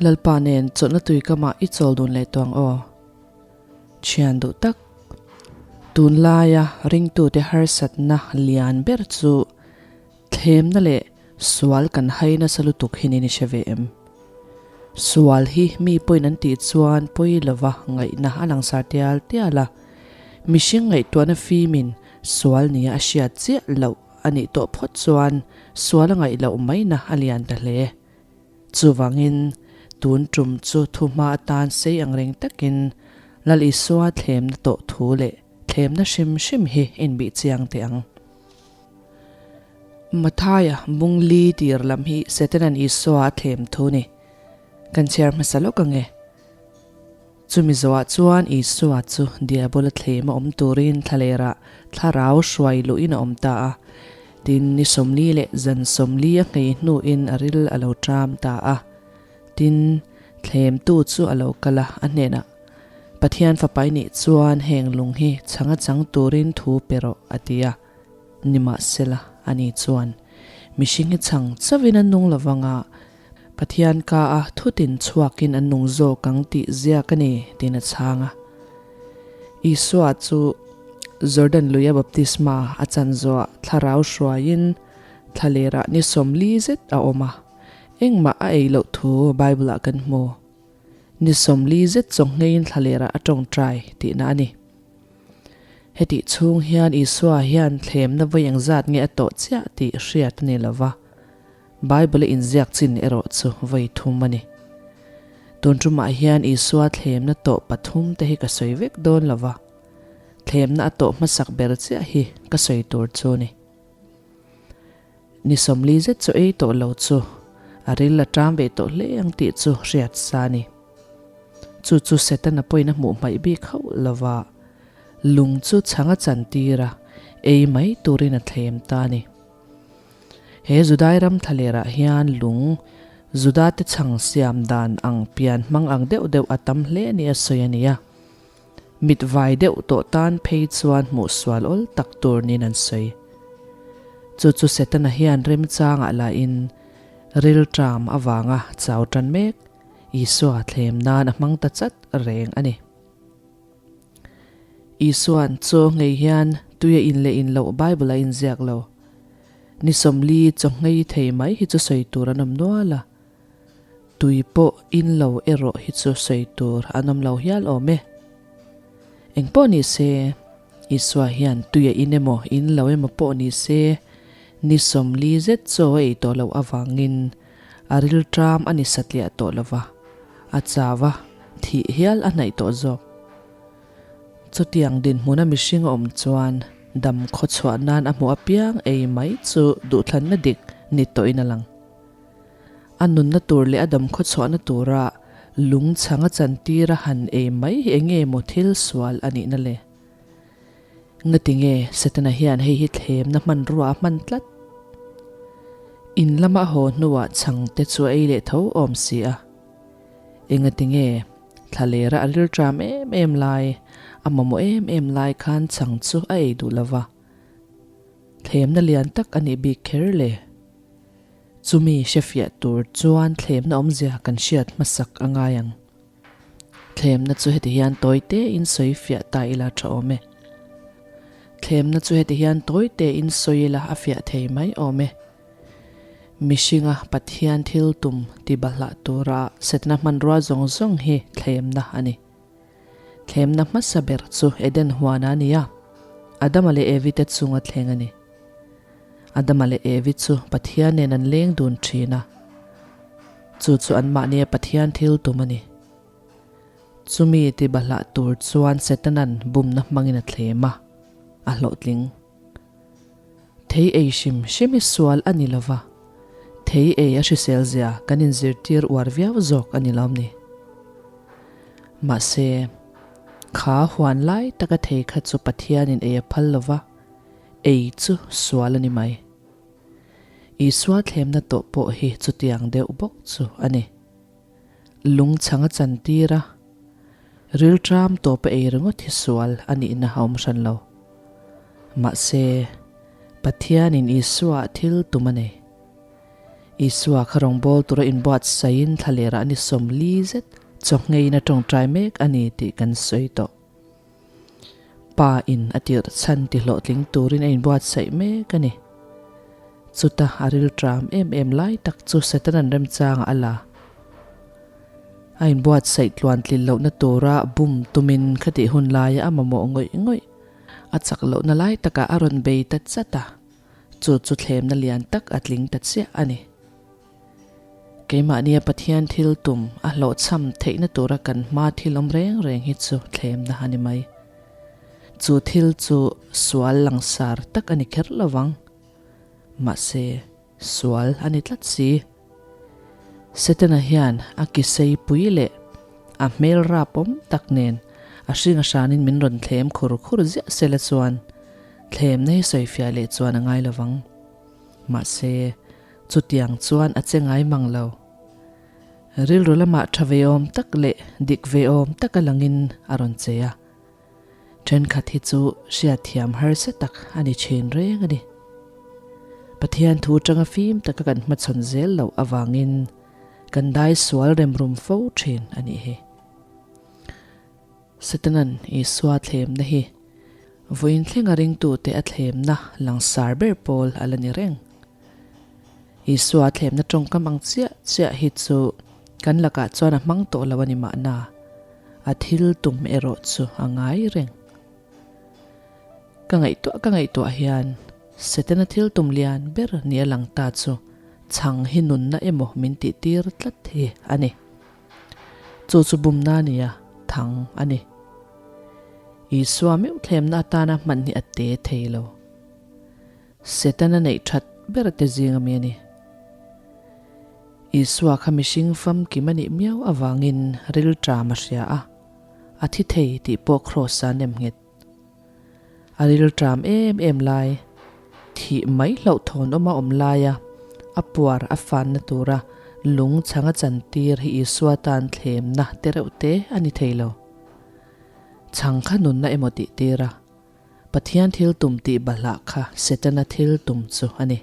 Lalpa nen chawlhna tui kamah i chawl dun leh tawh ang aw. Thian duh tak. Tunlaia ringtute harsatna lian ber chu thlemna leh sual kan hai nasa lutuk hi nin i hre ve em? Sual hi mi pawhin an tih chuan pawi lova ngaihna a langsar tial tial a, mihring ngaihtuahna fimin sual nia a hriat chiah loh a nih tawh phawt chuan sual a ngaih loh maina a lian ta hle. Chuvangin, tun tum chu thuhma atan sei angreng takin Lal Isua thlemna tawh thu leh thlemna hrim hrim hi inbih chiang teh ang. Mathaia bung li tir lam hi Setanan Isua a thlem thu ni. Kan chhiar hmasa lawk ange. Chumi zawhah chuan Isua chu Diabola thlem a awm turin thlalerah thlarau hruai luhin a awm ta a. Tin, ni 40 leh zan 40 a nghei hnuin a ril a lo ṭam ta a. Tin, thlemtu chu a lo kal a, a hnenah, Pathian Fapa i nih chuan heng lung hi chhanga chang turin thu pe rawh, a ti a. Nimahsela, ani chuan, Mihring hi chhang chauhin an nung lovang a, Pathian ka a thutin chhuakin an nung zawk ang tih ziak a ni, tiin a chhang a. Isua chu Jordan luia baptisma a chan zawhah thlarau hruaiin thlalerah ni 40 zet a awm a, engmah a ei loh thu Bible-ah kan hmu. Ni 40 zet chawngheiin thlalerah a tawngtai tihna a ni. Hetih chhung hian Isua hian thlemna vawi engzat nge a tawh chiah tih hriat a ni lo va. Bible-a inziak chin erawh chu vawi thum a ni. Tun tumah hian Isua thlemna tawh pathum te hi ka sawi vek dawn lo va, thlemna a tawh hmasak ber chiah hi ka sawi tur chu a ni. Ni 40 zet chu ei tawh lo chu a ril a ṭam ve tawh hle ang tih chu hriat sa a ni. Chu chu Setana pawhin a hmuh hmaih bik hauh lo va, lung chu chhang a chantir a, ei mai turin a thlem ta a ni. He Judai ram thlalerah hian lung Judate chhang siam dan ang pian hmang ang deuh deuh a tam hle ni a sawi a ni a. Mit vai deuh tawh tan phei chuan hmuh sual awl tak tur niin an sawi. Chu chu Setana hian remchangah lahin rilṭam avanga chau ṭan mek Isua thlem nan a hmang ta chat reng a ni. Isua'n chaw nghei hian tui a in leh in loh Bible a inziak lo. Ni 40 chaw nghei thei mai hi chu sawi tur an awm nual a. Tui pawh in lo erawh hi chu sawi tur an awm lo hial awm e. Eng pawh ni se, Isua hian tui a in emaw in lo emaw pawh ni se, ni 40 zet chaw a ei tawh loh avangin a rilṭam a ni satliah tawh lo va, a chau a, thih hial a hnaih tawh zawk. Chutiang dinhmuna mihring a awm chuan dam khawchhuah nan a hmuh apiang ei mai chu duhthlanna dik ni tawhin a lang. A nunna tur leh a dam khawchhuahna tura lung chhang a chantir a han ei mai hi eng nge maw thil sual a nihna le? Ngatinge Setana hian hei hi thlemna hmanrua a hman tlat? In lama a haw hnuah chhangte chu a ei leh tho awm si a. Engatinge thlalera a rilṭam em em lai, a mamawh em em lai khan chhang chu a ei duh lo va. Thlemna lian tak a nih bik kher le. Chumi hrefiah tur chuan thlemna awmzia kan hriat hmasak a ngai ang. Thlemna chu heti hian tawi tein sawi fiah ta ila tha awm e. Thlemna chu heti hian tawi tein sawi ila a fiah thei mai awm e. Mihringa Pathian thil tum ti bahlah tura setna hmanrua zawng zawng hi thlemna a ni. Thlemna hmasa ber chu Eden huana a ni a, Adama leh Evi te chunga thleng a ni. Adama leh Evi chu Pathian nen an leng dun thin a, chu chu anmahnia Pathian thil tum a ni. Chumi ti bahlah tur chuan Setanan bumna hmangin a thlem a, a hlawhtling. Thei ei hrim hrim hi sual a ni lova, thei ei a hrisel zia kan inzirtir uar viau zawk a ni lawm ni. Mahse, kha huan lai taka thei kha chu Pathianin ei a phal lova, ei chu sual a ni mai. Isua thlemna tawh pawh hi chutiang deuh bawk chu a ni. Lung chhang a chantir a, rilṭam tawpa ei ringawt hi sual a nihna a awm hran lo. Mahse, Pathianin Isua thil tum a nei. Isua kha rawngbâwl tura inbuatsaihin thlalerah ni 40 zet chawhngeiin a tawngtai mek a ni tih kan sawi tawh. Pa in a tirh chhan ti hlawhtling turin a inbuatsaih mek a ni. Chuta a rilṭam em em lai tak chu Setanan remchangah a la. A inbuatsaih tluan tlil lohna tura bum tumin khatih hun laia a mamawh ngawih ngawih a chak lohna lai takah a rawn bei ta chat a, chu chu thlemna lian tak a tling ta chiah a ni. Keimahnia Pathian thil tum a hlawhchham theihna tura kan hma thil awm reng reng hi chu thlemna a ni mai. Chu thil chu sual langsar tak a ni kher lo vang. Mahse, sual a ni tlat si. Setana hian a kisei pui leh a hmel rapawm tak nen a hring a hranin min rawn thlem khur khur ziah sela chuan thlemna hi sawifiah leh chuan a ngai lo vang. Mahse, chutiang chuan a che ngai mang lo. Rilru lamah tha ve awm tak leh dik ve awm taka langin a rawn che a. Thenkhat hi chu hriatthiam harsa tak a ni thin reng a ni. Pathian thu tanga fim taka kan hmachhawn zel loh avangin kan dai sual remrum fo thin a nih hi. Satanan Isua thlemna hi vawiin thlenga ringtute a thlemna langsar ber pawl a la ni reng. Isua thlemna tawngkam ang chiah chiah hi chu kan lakah chuan a hmang tawh lo a ni mahna, a thil tum erawh chu a ngai reng. Ka ngaihtuah ka ngaihtuah hian Setana thil tum lian ber ni a lang ta chu chhang hi nunna emaw min tih tir tlat hi a ni. Chu chu bumna nia thang a ni. Isua meuh thlemna atana hman hi a te thei lo. Setana neih that ber te zing ami a ni. Isua kha mihring famkim a nih miau avangin rilṭam a hria a, a thi thei tih pawh Kraws-a nem nghet. A rilṭam em em lai, thih mai hlauhthawn awma awm laia a puar a fanna tura lung chhang a chantir hi Isua tan thlemna te reuh te a ni thei lo. Chhang kha nunna emaw tih tir a. Pathian thil tum tih bahlah kha Setana thil tum chu a ni.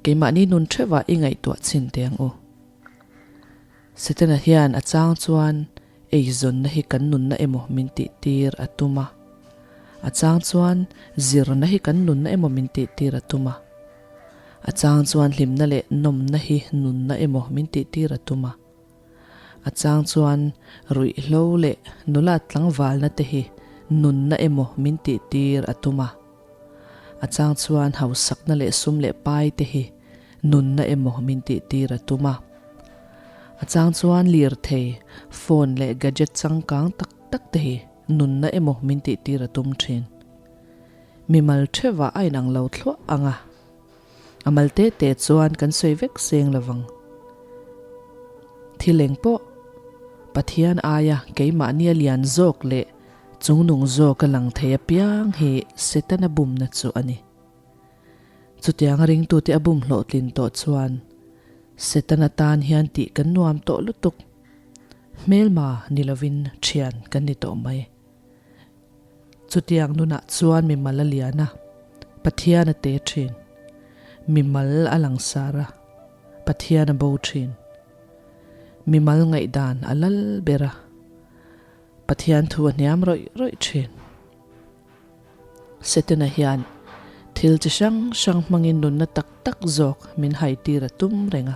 Keimahni nun theuhah i ngaihtuah chhin teh ang u. Setana hian a chang chuan eizawnna hi kan nunna emaw min tih tir a tum a. A chang chuan zirna hi kan nunna emaw min tih tir a tum a. A chang chuan hlimna leh nawmna hi nunna emaw min tih tir a tum a. A chang chuan ruihhlo leh nula tlangvalna te hi nunna emaw min tih tir a tum a. A chang chuan hausakna leh sum leh pai te hi nunna emaw min tih tir a tum a. A chang chuan lirthei, phone leh gadget changkang tak tak te hi nunna emaw min tih tir a tum thin. Mimal theuhah a inang lo thluah ang a. A mal te te chuan kan sawi vek seng lovang. Thil eng pawh Pathian aia keimahnia lian zawk leh chungnung zawk a lang thei apiang hi Setana bumna chu a ni. Chutianga ringtute a bum hlawhtlin tawh chuan Setana tan hian tih kan nuam tawh lutuk. Hmelma ni lovin thian kan ni tawh mai. Chutiang nunah chuan mimal a lian a, Pathian a te thin. Mimal a langsar a, Pathian a bo thin. Mimal ngaihdan a lal ber a, Pathian thu a hniam rawih rawih thin. Setana hian thil chi hrang hrang hmangin nunna tak tak zawk min haitir a tum reng a,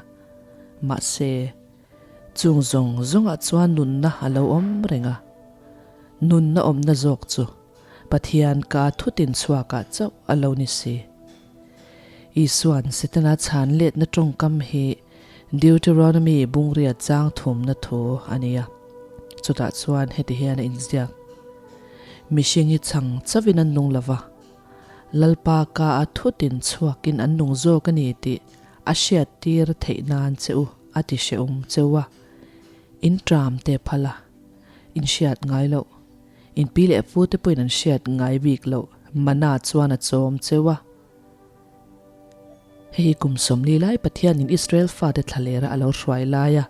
mahse, Chung zawng zawngah chuan nunna a lo awm reng a, nunna awmna zawk chu Pathian ka thutin chhuakah chauh a lo ni si. Isua'n Setana chhan letna tawngkam hi Deuteronomy bungriat chang thumna thu a ni a, chutah chuan heti hian a inziak, Mihring hi chhang chauhin an nung lo va, Lalpa ka a thutin chhuakin an nung zawk a ni tih a hriattir theih nan che u. A ti hrehawm cheu a, in tram te phal a, in hriat ngai loh, in pi leh pu te pawhin an hriat ngai bik loh mana chuan a chawm cheu a. Hei hi kum 40 lai Pathianin Israel fate thlalera a lo hruai laia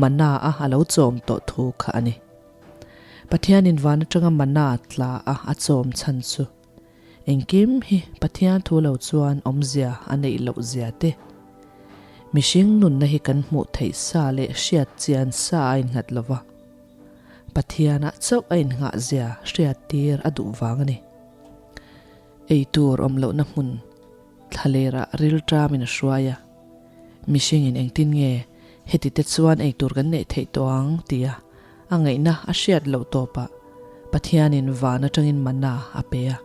mana a a lo chawm tawh thu kha a ni. Pathianin van atanga mana tla a a chawm chhan chu Engkim hi Pathian thu lo chuan awmzia a neih loh zia te. Mihring nunna hi kan hmuh theih sa leh hriat chian sa a innghat lo va, Pathianah chauh a innghah zia hriat tir a duh vang a ni. Ei tur awm lohna hmun thlalerah rilṭamin a hruai a, mihringin engtin nge heti te chuan ei tur kan neih theih tawh ang tia a ngaihna a hriat loh tawpah Pathianin van aṭangin manna a pe a.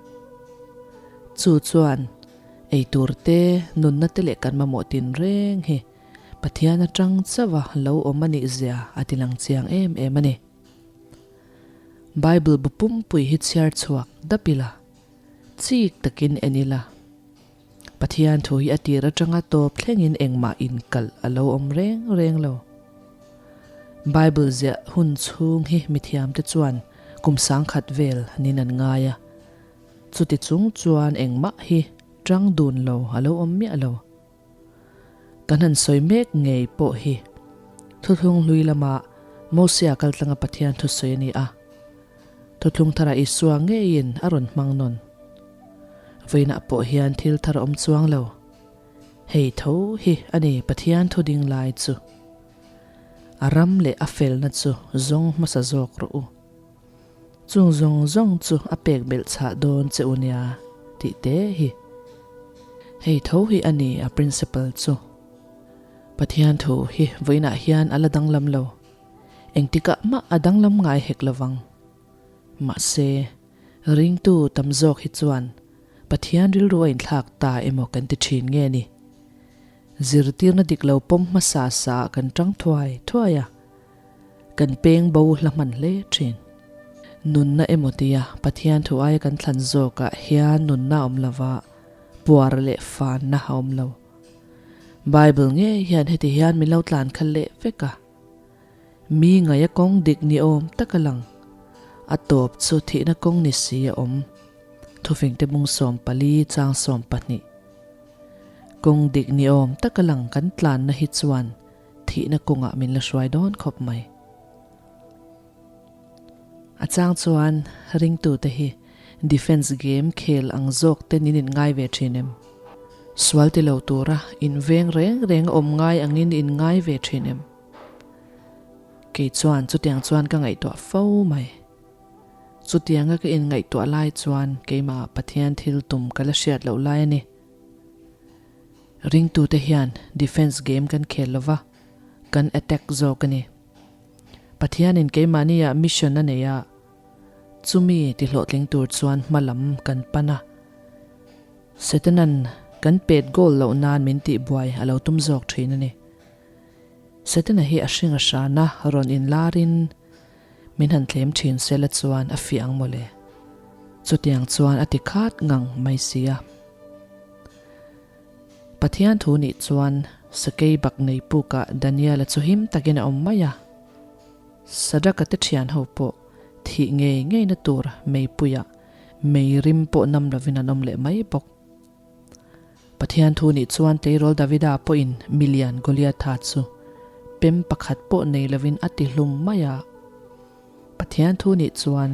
Chu chuan ei tur te, nunna te leh kan mamawh tinreng hi Pathian aṭang chauha lo awm a nih zia a ti lang chiang em em a ni. Bible bu pumpui hi chhiar chhuak dap ila, chik takin en ila, Pathian thu hi a tir aṭanga tawp thlengin engmah inkalh a lo awm reng reng lo. Bible ziah hun chhung hi mithiamte chuan kum sangkhat vel nin an ngai a, chuti chung chuan engmah hi ṭang dun lo a lo awm miah lo. Kan han sawi mek ngei pawh hi Thuthlung hlui lama Mosia kaltlanga Pathian thusawi a ni a, Thuthlung tharah Isua ngeiin a rawn hmang nawn. Vawiinah pawh hian thil thar a awm chuang lo. Hei tho hi a ni Pathian thu ding lai chu. A ram leh a felna chu zawng hmasa zawk rawh u. Chung zawng zawng chu a pek belh chhah dawn che u nia tih te hi. Hei tho hi a ni a principle chu. Pathian thu hi vawiinah hian a la danglam lo. Engtikah mah a danglam ngai hek lovang. Mahse, ringtu tam zawk hi chuan Pathian rilru a inthlak ta emaw kan ti thin nge ni? Zirtirna dik lo pawm hmasa saah kan tang thuai thuai a. Kan peng bo hla hman hle thin. Nunna emaw tia Pathian thu aia kan thlan zawkah hian nunna a awm lova, puar leh fanna a awm lo. Bible ngei hian heti hian min lo tlan kha leh vek a. Mi ngaia kawng dik ni awm tak a lang. A tawp chu thihna kawng ni si a awm. Thufingte bung 14 chang 12. Kawng dik ni awm tak a lang kan tlanna hi chuan Thihna kawngah min la hruai dawn khawp mai. A chang chuan ringtute hi defence game khel ang zawk ten in inngai ve thin em? Sual ti lo tura inveng reng reng a awm ngai angin in ngai ve thin em? Kei chuan chutiang chuan ka ngaihtuah fo mai. Chutianga ka inngaihtuah lai chuan keimah Pathian thil tum ka la hriat loh lai a ni. Ringtute hian defence game kan khel lova, kan attack zawk a ni. Pathianin keimahniah mission a nei a, chumi tihlawhtling tur chuan hma lam kan pan a. Setanan kan pet goal loh nan min tihbuai a lo tum zawk thin a ni. Setana hi a hring a hrana rawn inlarin min han thlem thin sela chuan a fiah ang mawle. Chutiang chuan a ti khat ngang mai si a. Pathian thu nih chuan sakei bak nei pukah Daniel-a chu him takin a awm mai a. Sadraka te thian ho pawh thih ngei ngeina tur meipuiah mei rim pawh nam lovin an awm leh mai bawk. Pathian thu nih chuan tleirawl Davida pawhin milian Goliatha chu pem pakhat pawh nei lovin a ti hlum mai a. Pathian thu nih chuan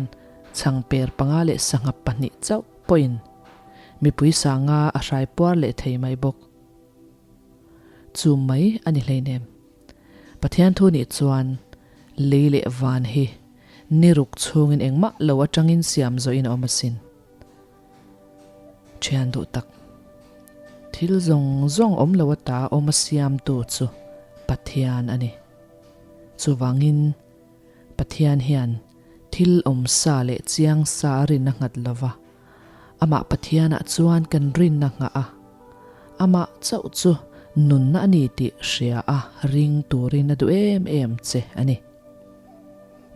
chhangper panga leh sangha pahnih chauh pawhin mipui sanga a hrai puar leh thei mai bawk. Chu mai a ni hleinem. Pathian thu nih chuan lei leh van hi ni ruk chhungin engmah lo atangin siam zawhin a awm asin. Thian duh tak. Thil zawng zawng awm lo ata awm a siamtu chu Pathian a ni. Chuvangin Pathian hian thil awm sa leh chiang sa a rin a nghat lo va, amah Pathianah chuan kan rin a nghah a, amah chauh chu nunna a ni tih hria a ring turin a duh em em che a ni.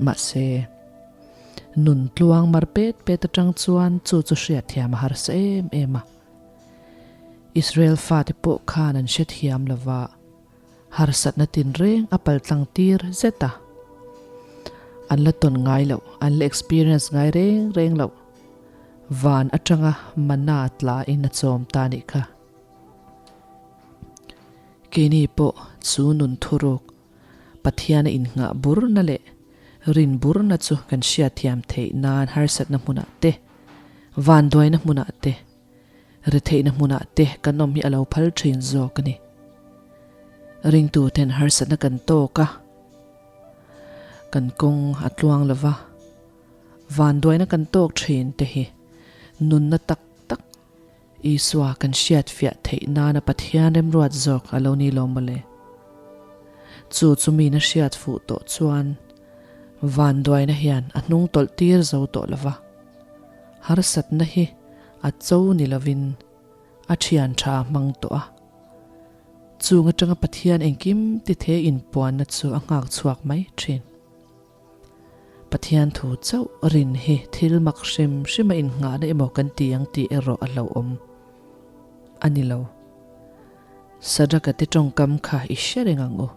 Mahse, nun tluang mar pet pet atang chuan chu chu hriatthiam a harsa em em a. Israel fate pawh khan an hrethiam lo va, harsatna tinreng a paltlang tir zet a. An la tawn ngai loh, an la experience ngai reng reng loh. Van atanga manna tla in a chawm ta nih kha. Keini pawh chu nun thuruk Pathiana innghah burna leh rin burna chu kan hriatthiam theih nan harsatna hmunah te, vanduaina hmunah te, Retheihna hmunah te kan awm hi a lo phal thin zawk a ni. Ringtuten harsatna kan tawk a, kan kawng a tluang lo va, vanduaina kan tawk thin te hi nunna tak tak Isua kan hriat fiah theih nana Pathian remruat zawk a lo ni lo mawle. Chu chu mina hriat fuh tawh chuan vanduaina hian a hnung tawlh tir zo tawh lo va, harsatna hi a cho ni lovin a thian tha hmang tawh a. Chung atanga Pathian engkim tithe inpuanna chu a nghak chhuak mai thin. Pathian thu chauh rin hi thil mak hrim hrim a innghahna emaw kan ti ang tih erawh a hlauhawm a ni lo. Sadraka te tawngkam kha i hre reng ang u.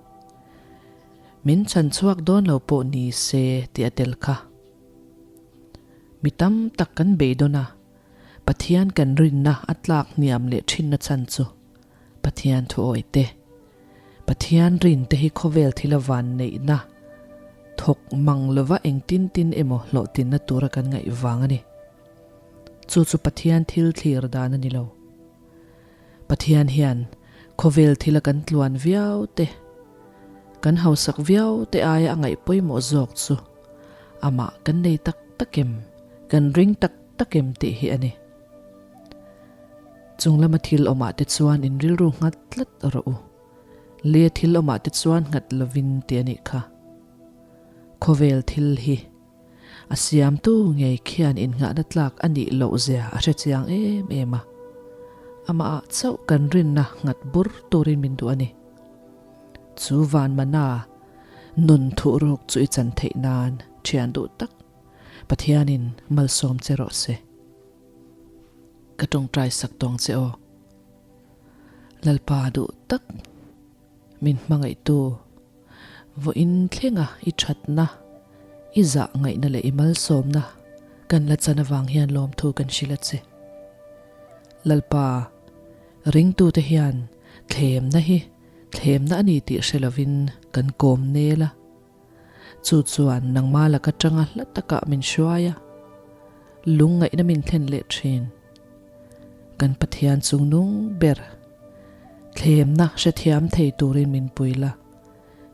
Min chhan chhuak dawn lo pawh ni se tih a tel kha. Mi tam tak kan beidawn a, Pathian kan rinna a tlak hniam leh thinna chhan chu Pathian thu awih te, Pathian rin te hi khawvel thila van neihna thawk mang lova engtin tin emaw hlawhtinna tura kan ngaih vang a ni. Chu chu Pathian thil thlir dan a ni lo. Pathian hian khawvel thila kan tluan viau te, kan hausak viau te aia a ngaih pawimawh zawk chu amah kan nei tak tak em, kan ring tak tak em tih hi a ni. Chung lama thil awmah te chuan in rilru nghat tlat rawh u. Lei thil awmah te chuan nghat lovin ti a nih kha. Khawvel thil hi a siamtu ngei khian innghahna tlak a nih loh zia a hre chiang em em a. Amahah chauh kan rinna nghat bur turin min duh a ni. Chu van mana nun thuhruk chu i chan theih nan thian duh tak Pathianin malsawm che rawh se. Ka tawngtai sak tawng che aw. Lalpa duh tak min hmangaihtu, vawiin thlenga i thatna, i zah ngaihna leh i malsawmna kan la chan avang hian lawmthu kan hrilh a che. Lalpa, ringtute hian thlemna hi thlemna a ni tih hre lovin kan kawm nel a. Chu chuan nangma laka tanga hla takah min hruai a, lungngaihna min thlen leh thin. Kan Pathian chungnung ber thlemna hrethiam thei turin min pui la,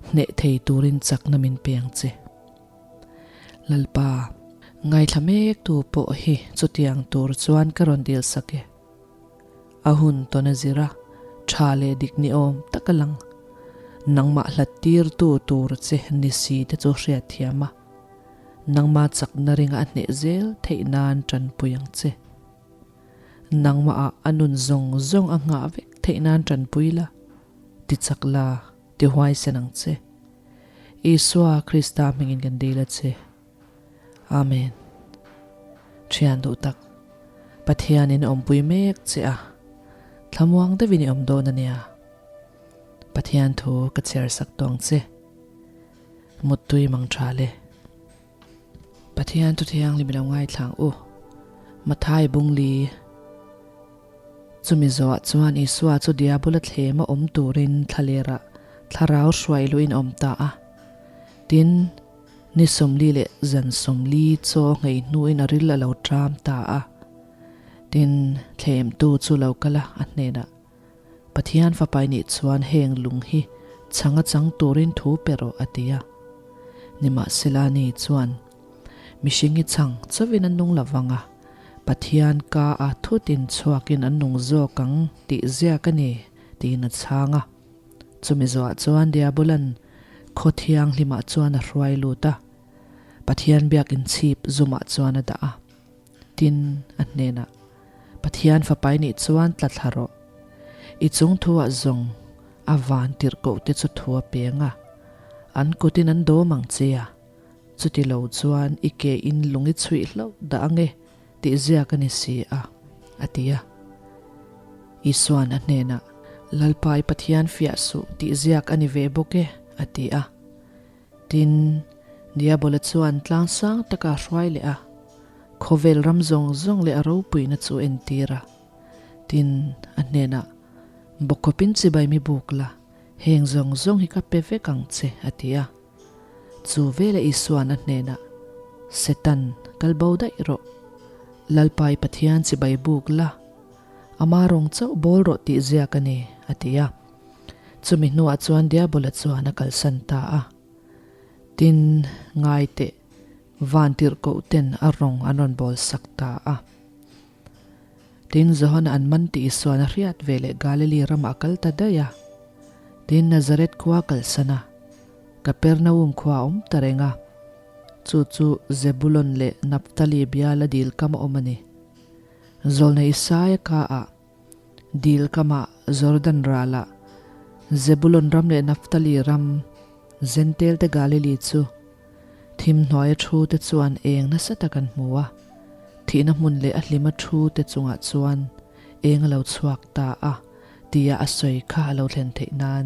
hneh thei turin chakna min pe ang che. Lalpa, ngaithla mek tu pawh hi chutiang tur chuan ka rawn dil sak e. A hun tawn a zir a, tha leh dik ni awm tak a lang. Nangmah hlat tirtu tur che ni si te chu hriat thiam a, nangmah chakna ringa a hneh zel theih nan tanpui ang che. Nangmahah a nun zawng zawng a nghah vek theih nan tanpui la, ti chak la, ti huaisen ang che. Isua Krista hmingin kan dil a che. Amen. Thian duh tak, Pathianin a awmpui mek che a, thlamuang deuhin i awm dawn a nia. Pathian thu ka chhiar sak tawng che. Muttui mang tha le. Pathian thu thianghlim i lo ngaithlang u. Mathai Bungli. Chumi zawhah chuan Isua chu Diabula thlema awm turin thlalerah thlarau hruai luhin a awm ta a. Tin, Ni 40 leh zan 40 chaw nghei hnuin a ril a lo ṭam ta a. Tin, thlemtu chu lo kal a, a hnenah, Pathian fapai nih chuan heng lung hi chhang a chang turin thu pe rawh, a ti a. Nimahsela ni chuan, Mihring hi chhang chauhin an nung lo vang a, Pathian ka a thutin chhuakin an nung zawk ang tih ziak a ni, tiin a chhang a. Chumi zawhah chuan Diabolan khaw thianghlimah chuan a hruai lut a, Pathian biakin chhip zumah chuan a dah a. Tin, a hnenah, Pathian fapai nih chuan tla thla rawh. I chung thuah zawng a van tirhkoh te chu thu a peng a, an kutin an dawm ang che a, chuti lo chuan i ke in lung i chhuih hlauh dah ang e, tih ziak a ni si a, a ti a. Isua'n a hnenah, Lalpa i Pathian fiah suh tih ziak a ni ve bawk e, a ti a. Tin, Diabola chuan tlang sang taka a hruai leh a, khawvel ram zawng zawng leh a ropuina chu a entir a. Tin, a hnenah, Bawkawpin chibai mi buk la, heng zawng zawng hi ka pe vek ang che, a ti a. Chu vela Isua'n a hnenah, Setan, kal bo daih rawh. Lalpa i Pathian chibai buk la, ama rawng chauh bawl rawh tih ziak a ni, a ti a. Chumi hnuah chuan Diabola chuan a kalsan ta a. Tin, ngai teh, vantirhkoh ten a rawng an rawn bawl sak ta a. Tin, Johana an man tih Isuan a hriat ve leh Galili ramah a kal ta daih a. Tin, Nazareth khua a kalsan a, Kapernaum khua a awm ta reng a. Chu chu Zebulon leh Naphtali biala dil kam a awm a ni. Zawlna Isaia kaah Dil kamah Jordan ralah Zebulon ram leh Naphtali ram Zentail te Galili chu thim hnuaia thu te chuan eng nasa tak an hmu a, thihna hmun leh a hlima thu te chungah chuan eng a lo chhuak ta a tia a sawi kha a lo thlen theih nan.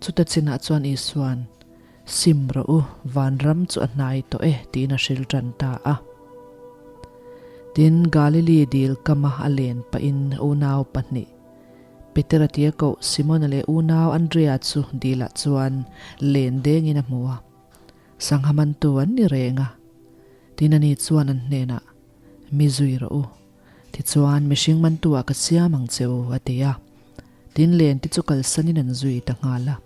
Chuta chinah chuan Isua'n, Sim rawh u, vanram chu a hnai tawh e tiin a hril tan ta a. Tin, Galili dil kama a len pahin unau pahnih, Petera tia koh Simona leh unau Andrea chu dilah chuan len dengin a hmu a. Sangha mantu an ni reng a. Tin ani chuan an hnenah, Mi zui rawh u. Tichuan, mihring mantu ah ka siam ang che u, a ti a. Tin len te chu kalsanin an zui ta nghal a.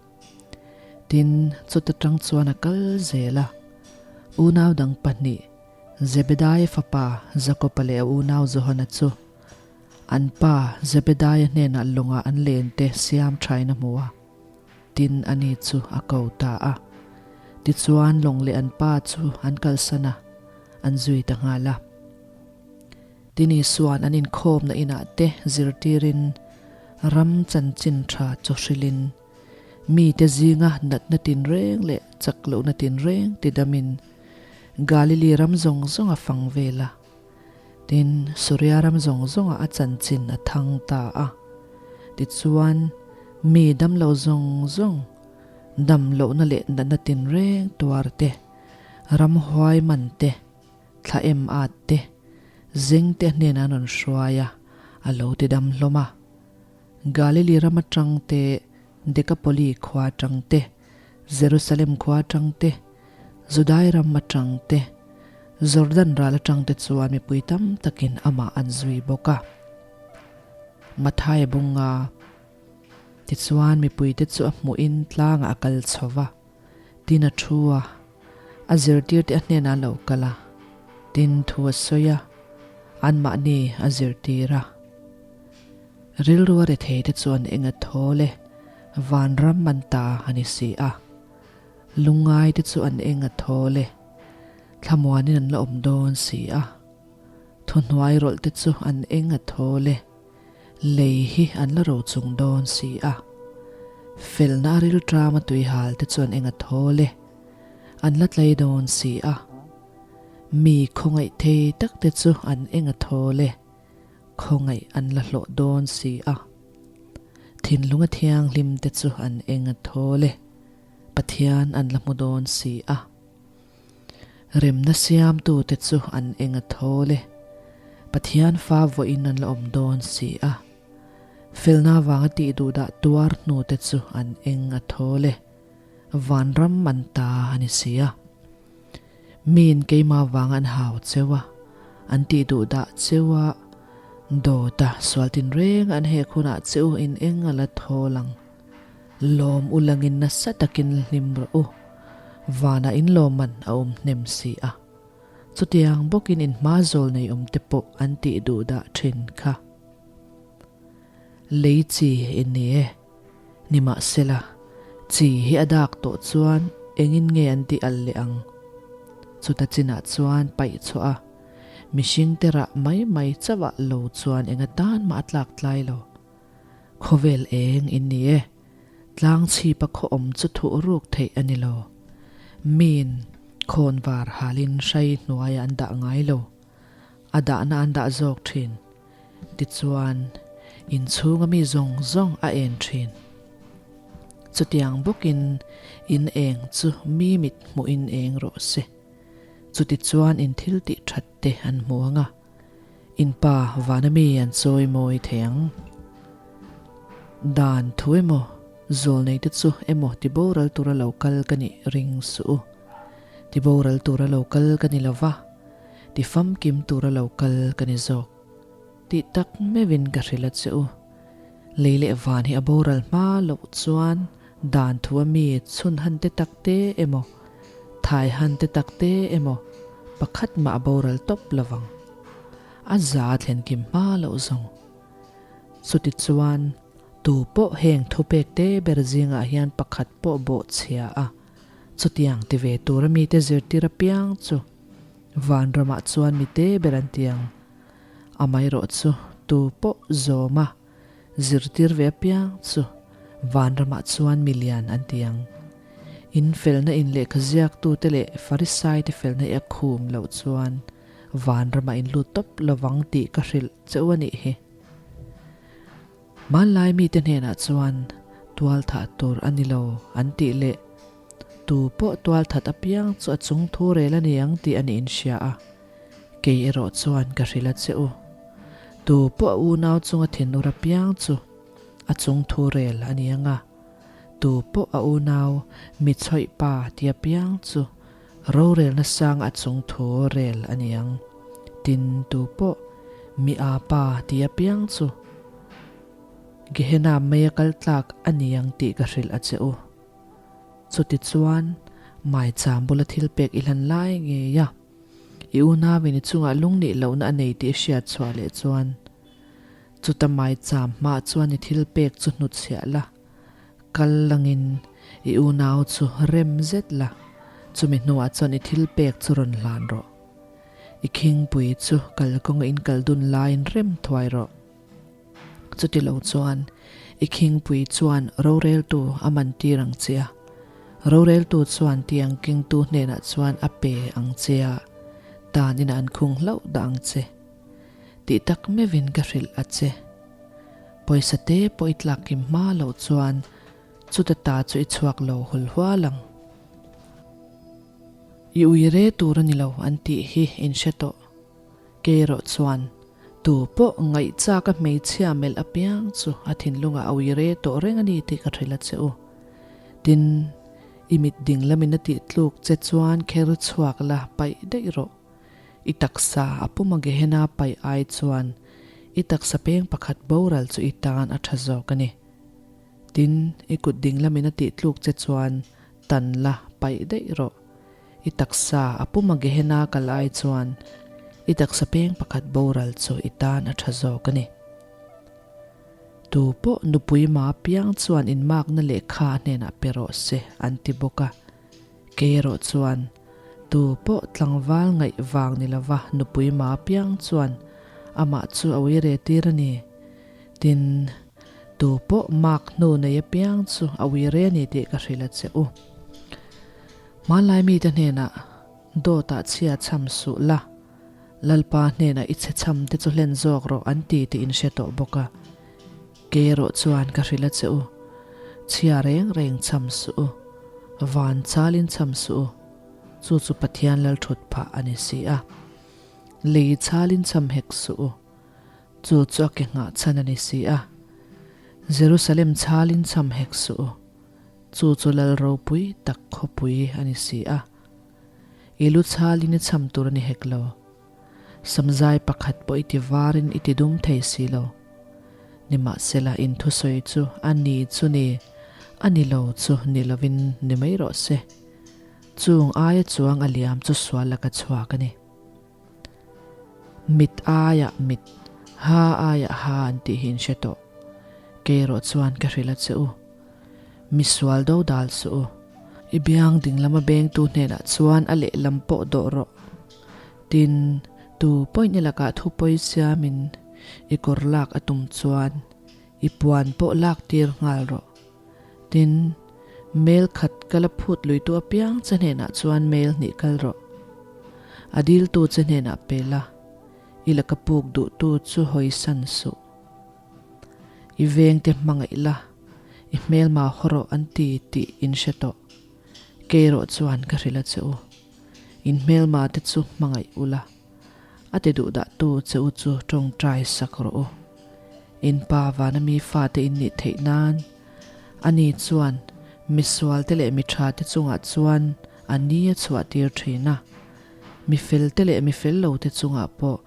Tin, chuta tang chuan a kal zel a. Unau dang pahnih, Zebedaia fapa Jakoba leh a unau Johana chu an pa Zebedaia hnenah lawngah an len te siam thain a hmu a. Tin, ani chu a ko ta a. Tichuan, lawng leh an pa chu an kalsan a, an zui ta nghal a. Tin, Isua'n an inkhawmna inah te zirtirin ram chanchin tha chu hrilhin, mite zinga natna tinreng leh chak lohna tinreng tidamin Galili ram zawng zawng a fang vel a. Tin, Suria ram zawng zawngah a chanchin a thang ta a. Tichuan, mi damlo zawng zawng, dam lohna leh natna tinreng tuar te, ramhuai man te, Thla em at te, zing te hnenah an rawn hruai a, a lo ti dam hlawm a. Galili ram atang te, Dekapoli khua atang te, Jerusalem khua atang te, Judai ram atang te, Jordan ral atang te chuan mipui tam takin amah an zui bawk a. Mathaia bunga tichuan mipuite chu a hmuhin tlangah a kal chho va. Tin a thu a, a zirtirte a hnenah a lo kal a, tin thu a sawi a, anmahni a zirtir a. Rilru a retheite chuan eng a thawl e, vanram an ta a ni si a. Lungngaite chu an eng a thawl e, thlamuanin an la awm dawn si a. Thuhnuai rawlhte chu an eng a thawl e. Lei hi an la ro chung dawn si a. Felna a rilṭam a tuihal te chuan eng a thawl e. An la tlei dawn si a. Mi khawngaih thei tak te chu an eng a thawl e. Khawngaih an la hlawh dawn si a. Thinlung a thianghlim te chu an eng a thawl e. Pathian an la hmu dawn si a. Remna siamtute chu an eng a thawl e. Pathian fa vawiin an la awm dawn si a. Felna vanga tih duhdah tuar hnute chu an eng a thawl e. Vanram an ta a ni si a. Miin keimah vanga an hau cheu a, an tih duhdah cheu a, dawta sual tinreng an hek hunah che u in eng a la thawl ang. Lawm u langin nasa takin hlim rawh u, vanah in lawmman a awm hnem si a. Chutiang bawkin in hma zawl nei awm te pawh an tih duh dah thin kha. Lei chi i ni e. Nimahsela, chi hi a dak tawh chuan engin nge an tih al leh ang? Chuta chinah chuan paih chhuah a, mihring te rah mai mai chauh ah lo chuan enga tan mah a tlak tlai lo. Khawvel eng in ni e. Tlang chhipa khaw awm chu thuh ruk theih a ni lo. Miin khawnvar halin hrai hnuaiah an dah ngai lo. A dahna an dah zawk thin. Tichuan, inchhunga mi zawng zawng a en thin. Chutiang bawkin in eng chu mi mit hmuhin eng rawh se. Chutichuan in thil tih that te an hmu ang a. In pa vana mi an chawi mawi thei ang. Dan thu emaw, zawlnei te chu emaw ti boral tura lo kal ka nih ring suh u. Ti boral tura lo kal ka ni lo va, ti famkim tura lo kal ka ni zawk. Tih tak meuhin ka hrilh a che u. Lei leh van hi a boral hma loh chuan dan thu a mi chhun han te tak te emaw, thai han te tak te emaw pakhat mah a boral tawp lovang. A za thlen kim hma loh zawng. Chuti chuan tu pawh heng thupek te ber zingah hian pakhat pawh bawh chhia a, chutiang ti ve tura mite zirtir apiang chu vanramah chuan mite ber an ti ang. Amaherawh chu tu pawh zawma zirtir ve apiang chu vanramah chuan mi lian an ti ang. In felna in lehkha ziaktute leh Farisaite felna i a khum loh chuan vanramah in lut tawp lovang tih ka hrilh che u a nih hi. Hmanlai mite hnenah chuan tual thah tur a ni lo an tih leh tu pawh tual that apiang chu a chung thu rel a ni ang tih a niin hria a, kei erawh chuan ka hrilh a che u. Tu pawh a unau chunga thinur apiang chu a chung thu rel a ni ang a, tu pawh a unau mi chhawih pa ti apiang chu Rorelna sang a chung thu rel a ni ang. Tin, tu pawh mi a pa ti apiang chu Gehenna meia kal tlak a ni ang tih ka hrilh a che u. Chutichuan, maicham bula thil pek i hlan lai ngei a, i unauin i chungah lungnih lohna a nei tih i hriat chhuah leh chuan, chuta maicham hmaah chuan i thil pek chu hnutchhiah la. Kal langin i unau chu rem zet la, chumi hnuah chuan i thil pek chu rawn hlan rawh. I khingpui chu kalkawnga in kal dun laiin rem thuai rawh. Chuti lo chuan i khingpui chuan roreltu a man tir ang che a, roreltu chuan tiang kengtu hnenah chuan a pe ang che a, tan inah an khung hlauh dah ang che. Tih tak meuhin ka hrilh a che. Pawisa te pawh i tlak kim hma loh chuan chuta ta chu i chhuak lo hul hual ang. I ui re tur a ni lo an tih hi in hre tawh. Kei erawh chuan tu pawh ngaihchak a hmeichhia melh apiang chu a thinlungah a ui re tawh reng a ni tih ka hrilh a che u. Tin, i mit ding lamin a tih tluk che chuan kher chhuak la paih daih rawh. I taksa a puma Gehenna paih ai chuan i taksa peng pakhat boral chu i tan a tha zawk a ni. Tin, i kut ding lamin a tih tluk che chuan tan la paih daih rawh. I taksa a puma Gehenna kal ai chuan i taksa peng pakhat boral chu i tan a tha zawk a ni. Tu pawh nupui ma piang chuan inmakna lehkha a hnenah pe rawh se an ti bawk a. Kei erawh chuan tu pawh tlangval ngaih vang ni lova nupui ma piang chuan amah chu a ui re tir a ni. Tin, tu pawh mak hnu nei apiang chu a ui re a ni tih ka hrilh a che u. Hmanlai mite hnenah dawtah chhia chham suh la, Lalpa hnenah i chhe chham te chu hlen zawk rawh an ti tih in hre tawh bawk a. Kei erawh chuan ka hrilh a che u, chhia reng reng chham suh u, van chalin chham suh u, chu chu Pathian lal thut phah a ni si a. Lei chalin chham hek suh u, chu chu a ke nghah chhan a ni si a. Jerusalem chalin chham hek suh u, chu chu lal ropui tak khawpui a ni si a. I lu chalin i chham tur a ni hek lo. Samzai pakhat pawh i ti varin i ti dum thei si lo. Nimahsela in thusawi chu a ni chu ni, a ni lo chu ni lovin ni mai rawh se. Chung aia chuang a liam chu sual laka chhuak a ni. Mit aiah mit, ha aiah ha an tih hi in hre tawh. Kei erawh chuan ka hrilh a che u. Mi sual do dal suh u. I biang dinglama bengtu hnenah chuan a lehlam pawh dawh rawh. Tin, tu pawhin i lakah thu pawi siamin i kawr lak a tum chuan i puan pawh lak tir nghal rawh. Tin, mail khat ka la phut luitu apiang che hnenah chuan mail hnih kal rawh. A diltu che hnenah pe la, i laka puk duhtu chu hawisan suh. I vengte hmangaih la, i hmelma haw rawh an ti tih in hre tawh. Kei erawh chuan ka hrilh a che u. In hmelma te chu hmangaih ula, a ti duh dah tu che u chu tawngtai sak rawh u. In pa vana mi fate in nih theih nan, ani chuan misual te leh mi tha te chungah chuan a ni a chhuah tir thin a, mi fel te leh mi fel lo te chungah pawh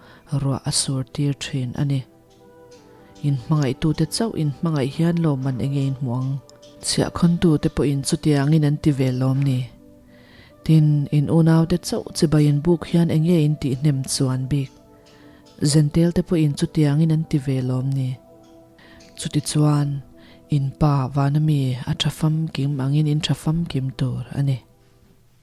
ruah a sur tir thin a ni. In hmangaihtute chauh in hmangaih hian lawmman enge in hmuh ang? Chhiahkhawntute pawhin chutiangin an ti ve lawm ni? Tin, in unaute chauh chibai in buk hian enge in tih hnem chuan bik? Zentelte pawhin chutiangin an ti ve lawm ni? Chutichuan, in pa vana mi a tha famkim angin in tha famkim tur a ni.